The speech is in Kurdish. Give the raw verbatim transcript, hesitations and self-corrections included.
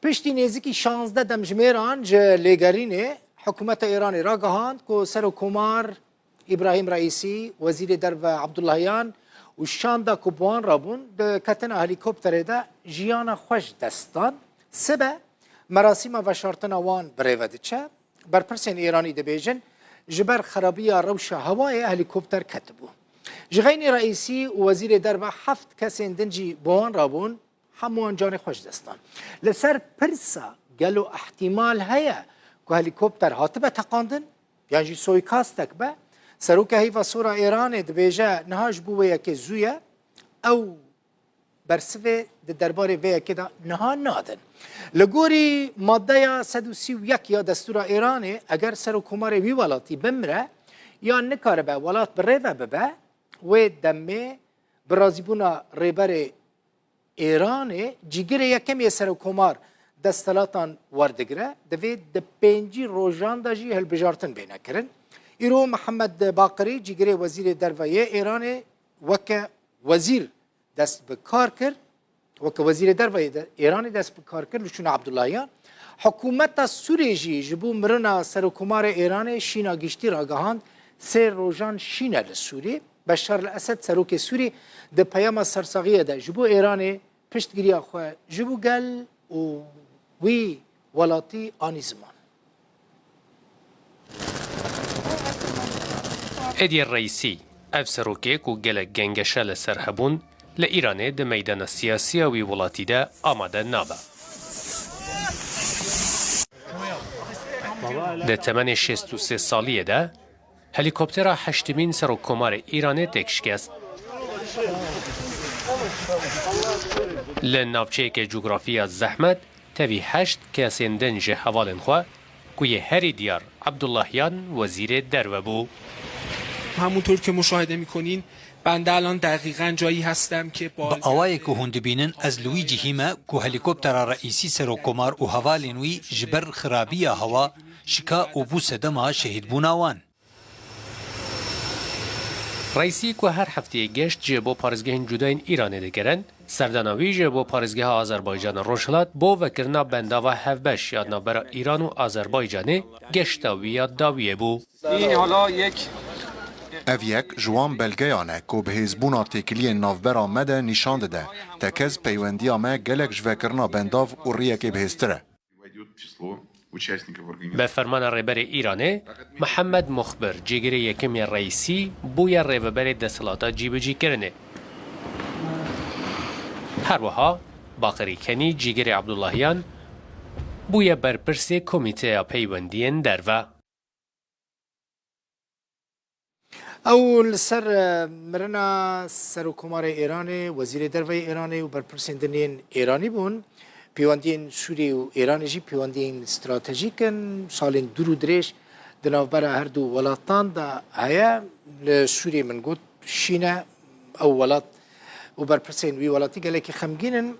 Piştî nêzîkî şazdeh demjimêran ji lêgerînê, hikûmeta Îranê ragihand ku Serokkomar Îbrahîm Reîsî, Wezîrê Derve Abdullahiyan û şanda ku bi wan re bûn, di ketina helîkopterê de jiyana xwe ji dest dan. Sibe merasîma veşartina wan bi rê ve diçe. Berpirsên Îranî dibêjin, ji ber xerabiya rewşa hewayê helîkopter ketibû. Ji xeynî Reîsî û Wezîrê Derve heft kesên din jî bi wan re bûn. Hemû wan canê xwe ji dest dan. Li ser pirsa gelo îhtîmal heye ku helîkopter hatibe teqandin yan jî soykastek be, Seroka Heyva Sor a Êranê dibêje niha ji bo wê yekê zû ye, ew bersivê di derbarê vê yekê de niha nadin. Li gorî maddeya sed û sî û yek ya destûra Êranê, eger Serokkomarê wî welatî bimire yan nikaribe welat bi rê ve bibe, wê demê bi razîbûna Rêberê Êranê cîgirê yekem yê serokkomar desthilatan werdigire, divê di pêncî rojan de jî hilbijartin bêne kirin. Îro Mihemed Baqirî cîgirê Wezîrê Derve yê Êranê weke wezîr dest bi kar kir, weke Wezîrê Derve yê de Êranê dest bi kar kir li şûna Abdullahiyan. Hikûmeta Sûrê jî ji bo mirina Serokkomarê Êranê şîna giştî ragihand, sê rojan şîne li Sûrî. Beşar el Esed, serokê Sûrî, di peyama sersaxiyê de ji bo Êranê piştgiriya xwe ji bo gel û wî welatî anî ziman. Êdî Reîsî, ev serokê ku gelek gengeşe li ser hebûn, li Îranê di meydana siyasiya wî welatî de amade nabe. Di temenê şêst û sê saliyê de, Helîkoptera heştimîn Serokkomarê Îranê têk şikest. Li navçeyeke cografî ya zehmet, tevî heşt kesên din ji hevalên xwe, ku yê herî diyar Abdullahiyan Wezîrê Derve bû. همونطور که مشاهده می‌کنین بنده الان دقیقا جایی هستم که با Bi awayê ku hûn dibînin ez li wî cihî me ku helîkoptera Reîsî Serokkomar û hevalên wî ji ber xirabiya hewa şika û bû sedema şehîdbûna wan. Reîsî ku her hefteyê geşt ji bo parêzgehên cuda yên Îranê dikirin, serdana wî ji bo parêzgeha Azerbaycanê Rojhilat bo vekirina bendava hevbeş ya navbera Îran û Azerbaycanê geşta wî ya dawiyê bû. Ev yek ji wan belgeyan e ku bi hêzbûna têkiliyên navbera me de nîşan dide. Tekez peywendiya me gelek ji vekirina bendav û riyekê bihêztir e. Bi fermana Rêberê Îranê Mihemed Muxbir, cîgirê yekem yê Reîsî, bûye rêveberê desthilata cîbicîkirinê. Her wiha Baqirî Kenî, cîgirê Abdullahiyan, bûye berpirsê Komîteya Peywendiyên Derve. Ew li ser mirina Serokkomarê Îranê, Wezîrê Derve yê Îranê û berpirsên din yên Îranî bûn. Pêwendiyên Sûriyê û Îranê jî pêwendiyên stratejîk in. Salên dûr û dirêj di navbera her du welatan de heye. Li Sûriyê min got şîn e. Ew welat û berpirsên wî welatî gelekî xemgîn in.